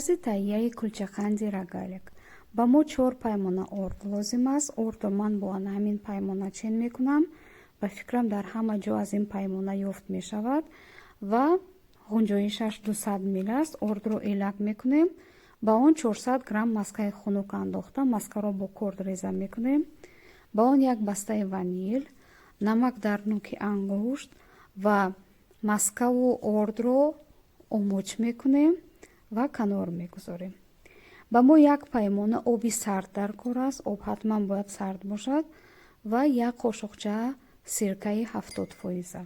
Тарзи таҳияи кулчақанди рогалик. Ба мо чор паймона орд лозим аст. Ордро ман бо ана ҳамин паймона чен мекунам. Ба фикрам, дар ҳама ҷо аз ин паймона ёфт мешавад ва ғунҷоишаш 200 мл аст. Ордро элак мекунем, ба он 400 грамм маскаи хунук андохта, маскаро бо корд реза мекунем. Ба он як бастаи ванил, намак дар нӯки ангушт ва маскаву ордро омоч мекунем ва канор мегузорем. Ба мо як паймона оби сард дар кор аст. Об ҳатман бояд сард бошад ва як қошуқча сиркаи 70%-а.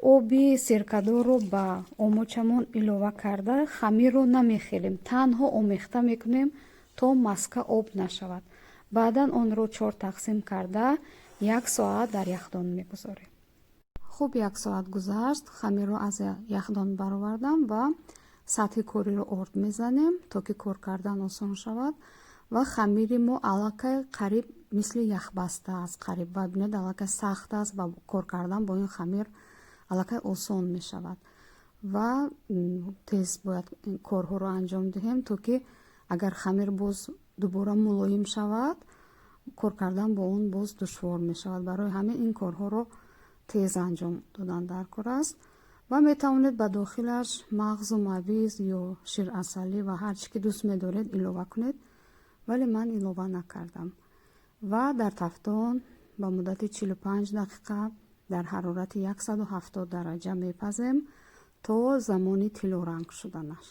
Оби сиркадорро ба омочамон илова карда, хамирро намехелем, танҳо омехта мекунем, то маска об нашавад. Баъдан онро чор тақсим карда, як соат дар яхдон мегузорем. Хуб, як соат гузашт, хамирро аз яхдон баровардам ва сатҳи кориро орд мезанем, то ки кор кардан осон шавад. Ва хамири мо аллакай қариб мисли яхбаста аст, қариб, ва бинед, аллакай сахт аст ва кор кардан бо ин хамир аллакай осон мешавад. Ва тез бояд корҳоро анҷом диҳем, то ки агар хамир боз дубора мулоим шавад, кор кардан бо он боз душвор мешавад. Барои ҳамин ин корҳоро тез анҷом додан дар кор аст. Ва метавонед ба дохилаш мағзу мавиз ё ширасалӣ ва ҳар чӣ ки дӯст медоред, илова кунед, вале ман илова накардам. Ва дар тафтон ба муддати 45 дақиқа дар ҳарорати 170 дараҷа мепазем, то замони тиллоранг шуданаш.